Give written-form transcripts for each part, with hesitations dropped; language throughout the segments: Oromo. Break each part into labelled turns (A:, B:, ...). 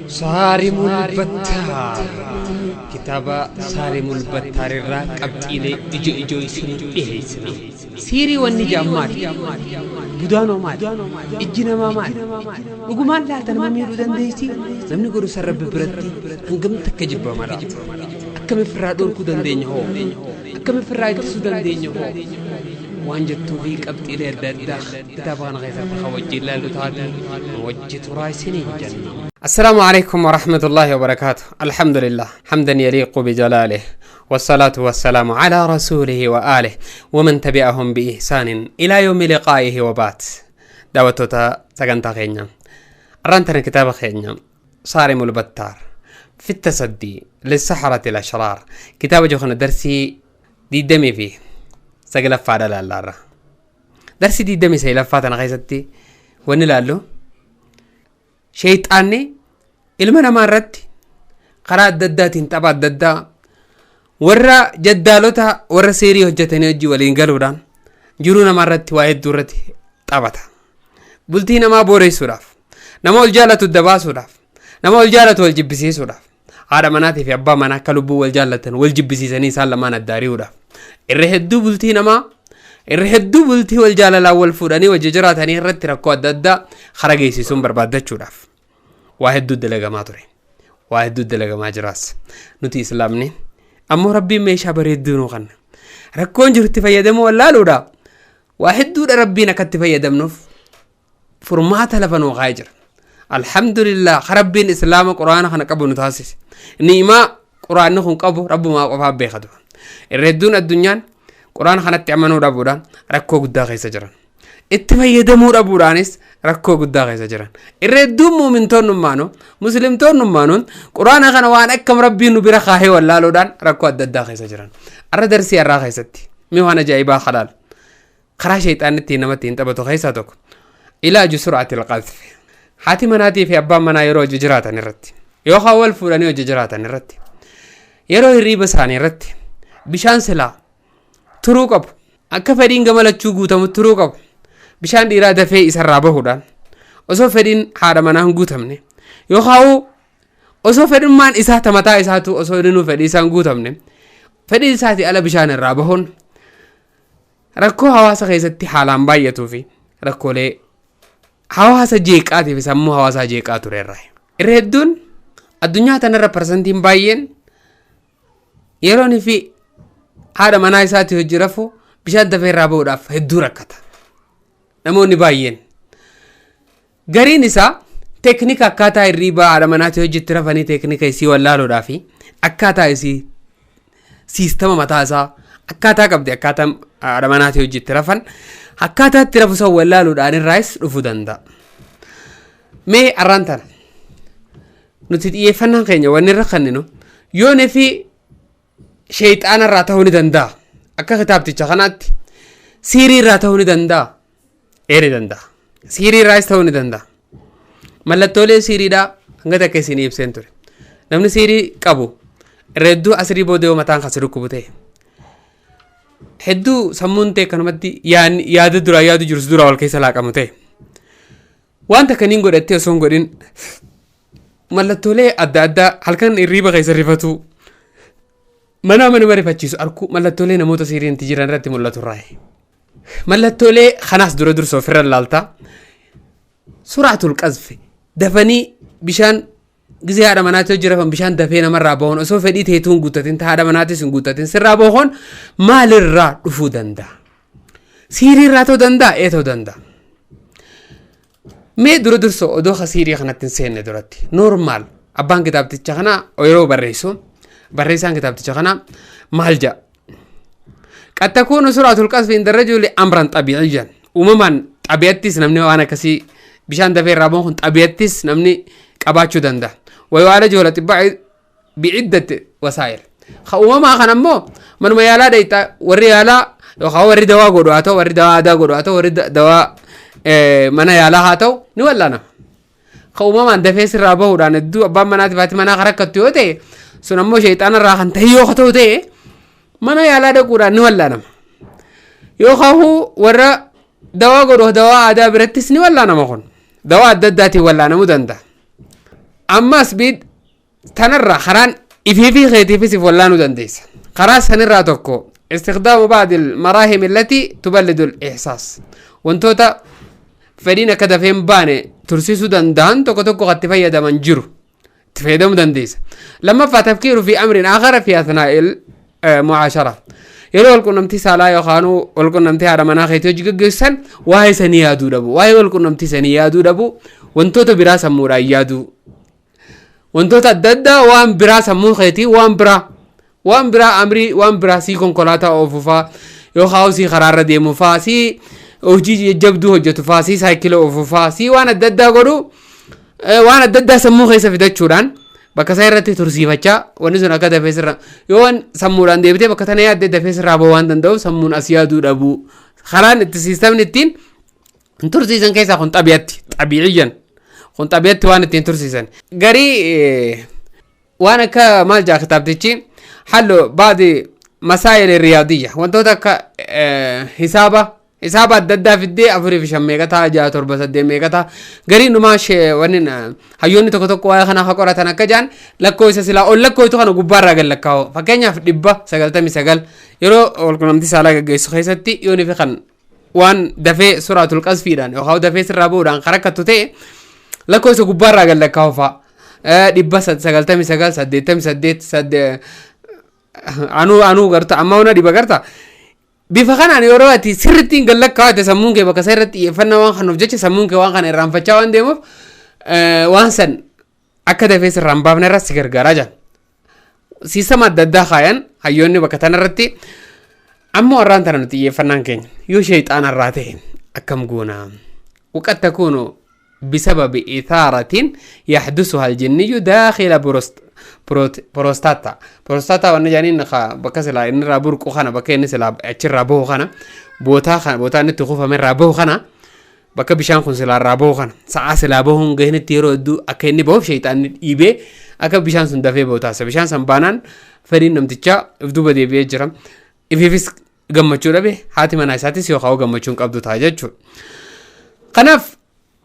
A: Saarimul Battaar kitaaba Saarimul Battaar irraa qabxiilee ijoo ijoo isinii dhiyeessina. Siirii wanni jedhan maali? Budaanoo maali? Ijji namaa maali? Dhugumaan laata nama miidhuu dandeessi? Namni godhu san Rabbi biratti hangam takka jibbama laata? Akkam ofirraa dhorkuu dandeenya hoo? Akkam ofirraa ittisuu dandeenya hoo? Waan jettuu fi qabxiilee adda addaa kitaaba kana keessatti kan wajjin ilaallu taate wajji turaa isiniin jenna. السلام عليكم ورحمة الله وبركاته. الحمد لله حمدا يليق بجلاله، والصلاة والسلام على رسوله وآله ومن تبعهم بإحسان إلى يوم لقائه. وبات دعوتها سجنتا خينيا أرانتنا كتاب خينيا صارم البتار في التصدي للسحرة الأشرار، كتاب جوخنا درسي دي دمي فيه سجل فادا لالارا درسي دي دمي سيلفاتنا غيزتي ونلالو شيطاني ilma namaa irratti karaa adda addaatiin tapha adda addaa warra jaddaalota warra seerii hojjetanii hojii waliin galuudhaan jiruu namaa irratti waa hedduu irratti taphata. Bultii namaa booreessuudhaaf, nama ol jaallatu dabaasuudhaaf, nama ol jaallatu wal jibbisiisuudhaaf, haadha manaatii fi abbaa manaa akka lubbuu wal jaallatan wal jibbisiisanii isaan lamaan addaari'uudhaaf. Irra hedduu bultii namaa irra hedduu bultii wal jaalalaan wal fuudhanii wajji jiraatanii irratti rakkoo adda addaa kara geessisuun barbaaddachuudhaaf. Waa hedduu dalagamaa ture, waa hedduu dalagamaa jiraas. Nuti islaamni ammoo Rabbiin meeshaa bareedduu nuu kanna rakkoon jirutti fayyadamuu wallaaluudha. Waa hedduudha Rabbiin akkatti fayyadamnuuf furmaata lafa nuu kaa'ee jira. Alhamdulillah, Rabbiin islaama quraana kana qabu nu taasise. Ni'imaa quraanni kun qabu Rabbumaa qofaaf beekatu. Irra hedduun addunyaan quraana kanatti amanuu dhabuudhaan rakkoo guddaa keessa jiran, itti fayyadamuu dhabuudhaanis rakkoo guddaa keessa jiran. Irra hedduun muumintoonnummaanu muslimtoonnummaanu quraana kana waan akkam Rabbiin nu bira kaahee wallaaluudhaan rakkoo adda addaa keessa jiran. Arra darsii har'aa keessatti mi waan ajaa'ibaa halaal karaa sheexaanni ittiin namatti hin taphatu keessaa tokko ilaaju sur'atil qadfi. Haati manaatii fi abbaan manaa yeroo hojii jiraatan irratti yookaan wal fuudhanii hojii jiraatan irratti yeroo hirriiba isaanii irratti bishaan silaa turuu qabu, akka fedhiin gamalachuu guutamu turuu qabu, bishaan dhiiraa dafee isarraa bahuudhaan osoo fedhiin haadha manaa hin guutamne yookaan osoo fedhummaan isaa tamataa isaatu osoo inni fedhii isaan guutamne fedhii isaatii ala bishaan irraa bahuun rakkoo hawaasa keessatti haalaan baay'atuu fi rakkoolee hawaasa jeeqaatii fi sammuu hawaasaa jeeqaa tureerra. Irra hedduun addunyaa tanarra parsantiin baay'een yeroon fi haadha manaa isaatii hojii rafu bishaan dafee irraa bahuudhaaf hedduu rakkata. Namoonni baay'een gariin isaa teeknika akkaataa hirriibaa haadha manaatii hojiitti rafanii teeknika isii wallaaluudhaa fi akkaataa isii siistama mataa isaa akkaataa qabdi akkaataa haadha manaatii hojiitti rafan akkaataa itti rafu san wallaaluudhaan irraayis dhufuu danda'a. Mee arraan tana nuti xiyyeeffannaan keenya wanni irra kanninu yoon fi sheexaana irraa ta'uu ni danda'a. Akka kitaabticha kanaatti siirii irraa ta'uu ni danda'a. Ee ni danda'a. Siirii irraas ta'uu ni danda'a. Mallattoolee siiriidhaa hanga takka isinii ibseen ture. Namni siirii qabu irra hedduu asirii booda yoo mataan kasi dhukkubu ta'e hedduu sammuun ta'e kanumatti yaada duraa yaadu jirus duraa wal keessa laaqamu ta'e waan takka niin godhattee osoo hin godhin mallattoolee adda addaa halkan hirriiba keessa rifatu mana nama rifachiisu arkuu mallattoolee namoota siiriin itti jiran irratti mul'atu irraa. Mallattoolee kanaas dura dursa ofirra ilaalta. Suraatul qazfi dafanii bishaan gisee haadha manaatti hojii rafan bishaan dafee namarraa bahuun osoo fedhii teetuu hin guuttatin haadha manaatis hin guuttatin sirraa bahuun maalirraa dhufuu danda'a? Siirii irraa ta'uu danda'a? Ee ta'uu danda'a. Mee dura dursa odoo ka siirii kanatti hin seenne duratti normaal abbaan kitaabticha kanaa yeroo barreessu barreessaan kitaabticha kanaa maal jedha? قد تكون سرعة القذف عند الرجل أمرا طبيعيا. uumamaan xabi'attis namni waan akkasii bishaan dafee irraa bahuun kun xabi'attis namni qabaachuu danda'a. ويعالجه الأطباء بعدة وسائل. Uumamaa kana ammoo manuma yaalaa dhayxa warri yaalaa yookaan warri dawaa godhu haa ta'u, warri dawaa aadaa godhu haa ta'u, warri dawaa mana yaalaa haa ta'u ni wallaanama. Uumamaan dafee sirraa bahuudhaan hedduu abbaan manaatiif haati manaa rakkattu yoo ta'e sun ammoo sheexaana irraa kan ta'e yoo ta'u ta'e mana yaalaa dhaquudhaan ni wallaanama. Yookaan warra dawaa godhu dawaa aadaa birattis ni wallaanama, kun dawaa adda addaatiin wallaanamuu danda'a. Ammas biid tanarraa karaan ifiifii keetiifis if wallaanuu dandeessa. Karaa sanirraa tokko istikdaamu ba'dil maraahim allati tuballidu ihsaas, wantoota fedhiin akka dafee hin baane tursiisuu danda'an tokko tokko kan itti fayyadaman jiru, itti fayyadamuu dandeessa. Lammaffaa, tafkiiru fi amrin aakhara fi atnaa'il mucaashara, yeroo walqunnamtii saalaa yookaan walqunnamtii haadha manaa keetii hojii gaggeessan waa'ee sanii yaaduu dhabu, waa'ee walqunnamtii sanii yaaduu dhabu, wantoota biraa sammuudhaan yaaduu, wantoota adda addaa, waan biraa sammuu keetii, waan biraa amrii waan biraa, sii konkolaataa oofufaa yookaan sii karaarra deemufaa, sii hojii jajjabduu hojjetufaa, sii saayikila oofufaa, sii waan adda addaa godhu, waan adda addaa sammuu keessa fidachuudhaan bakka isaa irratti tursiifachaa, wanni sun akka dafee sirra, yoo waan sammuudhaan deebitee bakka tana yaaddee dafee sirraa bahuu waan danda'uuf, sammuun as yaaduu dhabuu. Karaan itti siistamni ittiin tursiisan keessaa kun xabi'atti, xabiiciyyan kun xabi'atti waan ittiin tursiisan garii waan akka maal jaa kitaabtichi, hallu baadi masaa'il riyaadiyya, wantoota akka hisaaba adda addaa fiddee, afurii fi shan meeqa ta'a, ja'a, torba, saddeet meeqa ta'a. Garii numaa wanni hayyoonni tokko tokko waa'ee kanaa qoratan akka jaan, lakkoofsa silaa ol lakkooytu kana gubbaarraa gad lakkaa'u. Fakkeenyaaf 999 yeroo walqunnamtii saalaa gaggeessu keessatti yoon fi kan waan dafee suraatul qasfiidhaan yookaan dafee sirraa bu'uudhaan karakkattu ta'e, lakkoofsa gubbaarraa gad lakkaa'u fa'a, 999, 88, anuu garta amma ona dhiba garta. Bifa kanaan yeroo ati sirriitti hin gallakkaawate, sammuun kee bakka isa irratti xiyyeeffannaa waan kanuuf jecha, sammuun kee waan kana irraanfachaa waan deemuuf, waan san akka dafee sirraa hin baafne irra si gargaaraa jira. Siisama adda addaa kaayan hayyoonni bakka tanarratti. Ammoo warraan tana nuti xiyyeeffannaan keenya yoo sheexaana irraa ta'e akkam goona? وقد تكون بسبب إثارة يحدثها الجني داخل بروستاتا. بروستاتا wanna jaaniin bakka silaa inni irraa burqu kana, bakka inni silaa achirraa bahu kana, bootaa kana, bootaa inni itti kuufame irraa bahu kana, bakka bishaan kun silaa irraa bahu kana, sa'aa silaa bahuun gahinitti yeroo hedduu akka inni bahuuf sheexaanni dhiibee akka bishaan sun dafee bahu taasisa. Bishaan san baanaan fedhiin namtichaa if duuba deebi'ee jira. Ifiifis gammachuu dhabe, haati manaa isaatis yookaan gammachuu hin qabdu ta'a jechuudha. Kanaaf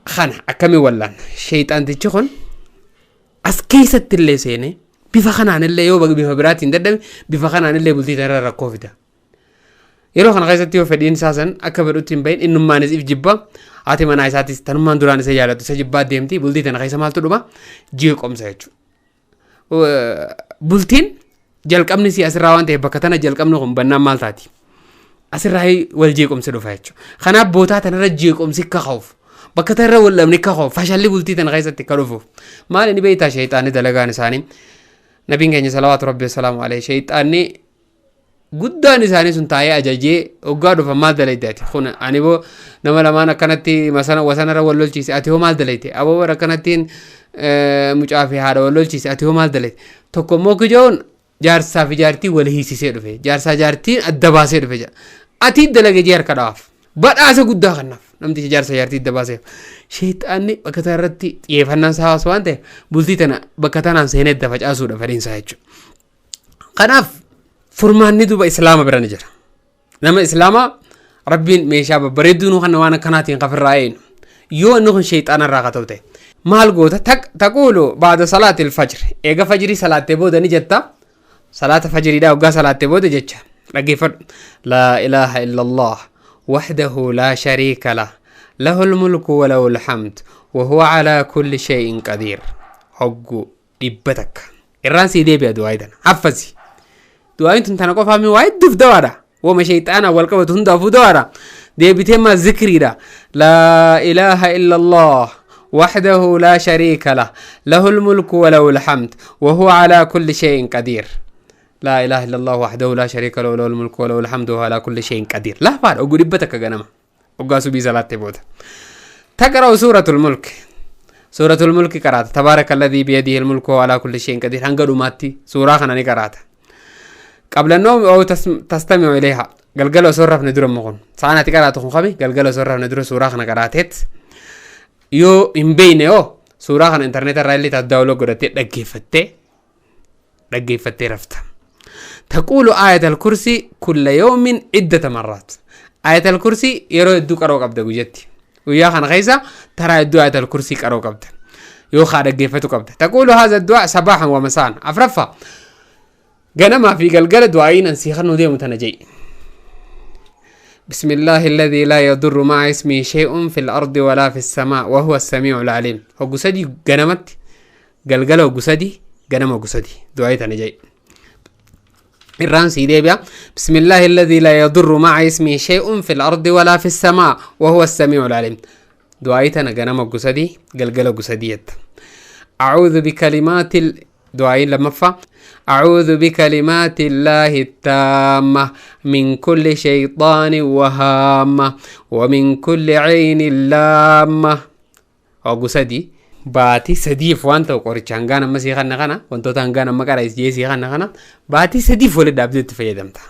A: kana akkamiin wallaan? Sheexaantichi kun as keessatti illee seenee bifa kanaan illee, yoo bifa biraatiin dadhabe, bifa kanaan illee bultii tanarra rakkoo fida. Yeroo kana keessatti yoo fedhiin isaa san akka fedhutti hin bahin, innummaanis if jibba, haati manaa isaatis tanummaan duraan isa jaalatu isa jibbaa deemti. Bultii tana keessa maaltu dhuma? Jeeqomsa jechuudha. Bultiin jalqabni si asirraa waan ta'eef, bakka tana jalqabni kun bannaan maal taati? Asirraa wal jeeqomsi dhufa jechuudha. Kanaaf bootaa tanarra jeeqomsi akka ka'uuf, bakka tanarra wal dhabni akka ka'uuf, fashalli bultii tana keessatti akka dhufuuf maal inni beektaa sheexaanni dalagaan isaanii? Nabiin keenya salawaatu rabbi salaamu alayhi, sheexaanni guddaan isaanii sun taa'ee ajajee hoggaa dhufa, "Maal dalayte ati kun? Ani boo nama lamaan akkanatti masana wasanarra wal lolchiise, ati hoo maal dalayte? Aboo bara akkanattiin mucaa fi haadha wal lolchiise, ati hoo maal dalayte?" Tokko immoo kijoon jaarsaa fi jaartii wal hiisisee dhufe, jaarsaa jaartiin adda baasee dhufe jedha. "Ati dalage" jee harka dhawaaf, badhaasa guddaa kannaaf namtichi jaarsa jaartii adda baaseef. Sheexaanni bakka tana irratti xiyyeeffannaan isaa hawaasa waan ta'eef, bultii tana bakka tanaan seenee adda facaasuudha fedhiinsaa jechuudha. Kanaaf furmaanni duuba islaama bira ni jira. Nama islaamaa rabbiin meeshaa babbareedduu nu kana waan akkanaatiin kafirraa eenu. Yoo inni kun sheexaana irraa ka ta'u ta'e maal goota? تقول بعد صلاة الفجر, eega fajrii salaattee booda ni jetta. Salaata fajriidhaa hoggaa salaattee booda jecha dhaggeeffadhu: لا إله إلا الله وحده لا شريك له، له الملك وله الحمد وهو على كل شيء قدير, hoggu 100. Irraan sii deebi'a. Du'aa tana haffasi. Du'aayin tun tana qofaami, waa hedduuf dawaadha. Wama shayxaanaa wal qabatu hundaafuu dawaadha. Deebitee maa zikriidha: لا إله إلا الله وحده لا شريك له، له الملك وله الحمد وهو على كل شيء قدير. لا إله إلا الله وحده لا شريك له، له الملك وله الحمد وهو على كل شيء قدير. لا فار أقول 100 ganama hoggaa subii salaattee booda. تقرأ سورة الملك, سورة الملك قرأت، تبارك الذي بيده الملك وهو على كل شيء قدير hanga dhumaatti suuraa kana ni qaraata. قبل النوم أو تستمع إليها, galgala osoo hin rafne dura. Kun sa'aan ati qaraatu kun kami? Galgala osoo hin rafne dura suuraa kana qaraateet, yoo hin beeyne hoo, suuraa kana intarneeta irraa illee download godhattee dhaggeeffattee rafta. تقول آية الكرسي كل يوم عدة مرات, آية الكرسي yeroo hedduu qaroo qabda guyyatti. Guyyaa kana keessa taraa hedduu آية الكرسي qaroo qabda. Yoo kaa dhaggeeffatu qabda. تقول هذا الدعاء صباحا ومساء. Afraffaa, ganamaa fi galgala du'aa'iin ansii kan nu deemu tana je'i. بسم الله الذي لا يضر مع اسمه شيء في الأرض ولا في السماء وهو السميع العليم. Hoggu sadii ganamatti, galgala hoggu sadii, ganama hoggu sadii du'aa'ii tana je'i. Irraan sii deebi'a. بسم الله الذي لا يضر مع اسمه شيء في الأرض ولا في السماء وهو السميع العليم. Du'aa'ii tana ganama hoggu sadii, galgala hoggu sadii jetta. أعوذ بكلمات du'aa'ii lammaffaa: أعوذ بكلمات الله التامة من كل شيطان وهامة ومن كل عين لامة. Hoggu sadii baatii sadiif waan ta'u qoricha hangaan amma sii kanna kana, wantoota hangaan amma qara jee sii kanna kana baatii 3f walitti dhaabdee itti fayyadamta.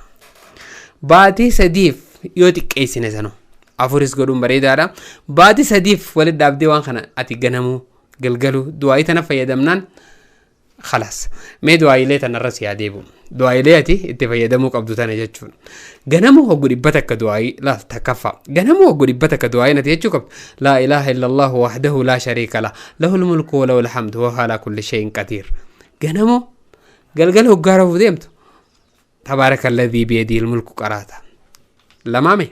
A: Baatii 3f yoo xiqqeessine sanu afuris godhuun bareedaadha. Baatii 3f walitti dhaabdee waan kana ati ganamuu galgaluu du'aa'ii tana fayyadamnaan خلاص. Mee du'aayilee tanarra si adeemu, du'aayilee ati itti fayyadamuu qabdu tana jechuudha. Ganama hoggu 100 du'aayii laal. Takkaffaa, ganama hoggu 100 du'aayii ati jechuu qabdu: لا إله إلا الله وحده لا شريك له له الملك وله الحمد وهو على كل شيء قدير. Ganama galgala hoggaa rafuu deemtu تبارك الذي بيده الملك qaraata. Lamaame.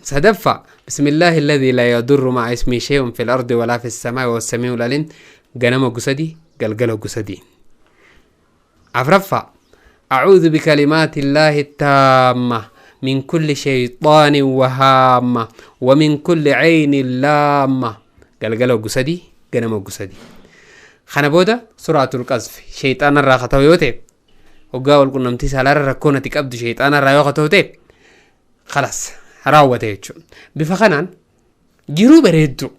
A: Sadaffaa, بسم الله الذي لا يضر مع اسمه شيء في الأرض ولا في السماء وهو السميع العليم. Ganama hoggu sadii, galgala hoggu sadii. Afraffaa, أعوذ بكلمات الله التامة من كل شيطان وهامة ومن كل عين لامة. Galgala hoggu sadii, ganama hoggu sadii. Kana booda suraatul qazf shayxaana irraa haa ta'u yoo ta'e, hoggaa wal qunnamtii saalaarra rakkoon ati qabdu shayxaana irraa yoo haa ta'u ta'e, خلاص raawwate jechuudha. Bifa kanaan jiruu bareedduu,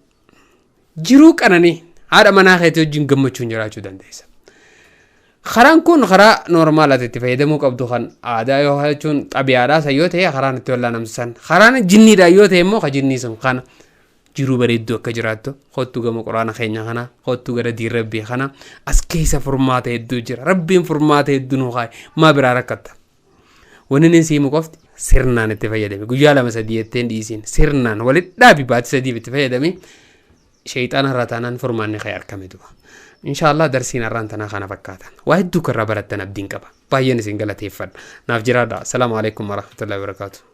A: jiruu qananii, haadha manaa keetii wajjin gammachuun jiraachuu dandeessa. Karaan kun karaa normal ati itti fayyadamuu qabdu kan aadaa yoo jechuun xabiyaadhaa san yoo ta'e, karaan itti wal'aanamsisan, karaan jinniidhaa yoo ta'e immoo ka jinnii sun kana jiruu bareedduu akka jiraattu. Kottu gama Quraana keenya kana, kottu gara diin Rabbii kana. As keessa furmaata hedduu jira. Rabbiin furmaata hedduu nu kaaye. Maa biraa rakkatta? Wanni inni siimu qofti sirnaan itti fayyadame. Guyyaa 2 3 jetteen dhiisiin, sirnaan walitti dhaabi. Baatii 3f itti fayyadame. Sheexaana irraa taanaan furmaanni kee argame duba. Inshaallah darsiin har'aan tanaa kana fakkaatan. Waa hedduu karraa barattan abdiin qaba. Baay'een isin galateeffadha. Naaf jiraadha. السلام عليكم ورحمة الله وبركاته.